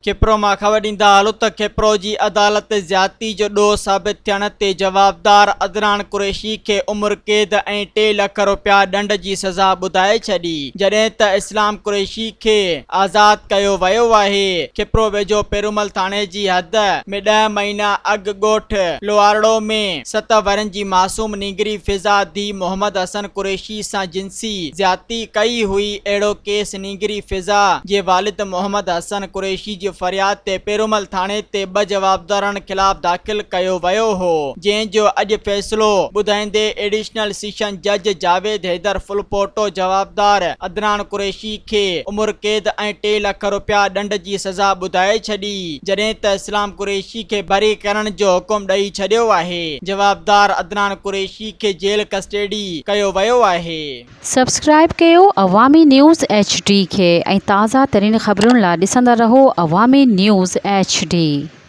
کپرو مان خبر ڏيندا هلو ته کپرو جي عدالت زيادتي جو ڏوهه ثابت ٿيڻ تي جوابدار عدنان قريشي کي عمر قيد ۽ ٽي لک رپيا ڏنڊ جي سزا ٻڌائي ڇڏي، جڏهن ته اسلام قريشي کي آزاد ڪيو ويو آهي. کپرو ويجهو پيرومل ٿاڻي جي حد ۾ ڏهه مهينا اڳ ڳوٺ لوهارڙو ۾ ست ورهين جي معصوم نينگري فضا ڌيء محمد حسن قريشي سان جنسي زيادتي ڪئي هئي، اهڙو ڪيس نينگري فضا جي والد محمد حسن قريشي جي فرياد تي پيرومل ٿاڻي تي ٻه جوابدارن خلاف داخل ڪيو ويو هو، جنهن جو اڄ فيصلو ٻڌائيندي ايڊيشنل سيشن جج جاويد حيدر ڦلپوٽو جوابدار عدنان قريشي کي عمر قيد ۽ ٽي لک رپيا ڏنڊ جي سزا ٻڌائي ڇڏي، جڏهن ته اسلام قريشي کي بري ڪرڻ جو حڪم ڏئي ڇڏيو آهي، جوابدار عدنان قريشي کي جيل ڪسٽيڊي ڪيو ويو آهي. سبسڪرائيب ڪيو عوامي نيوز ايڇ ڊي کي ۽ تازه ترين خبرن لا ڏسندا رهو عوامي نيوز ايڇ ڊي.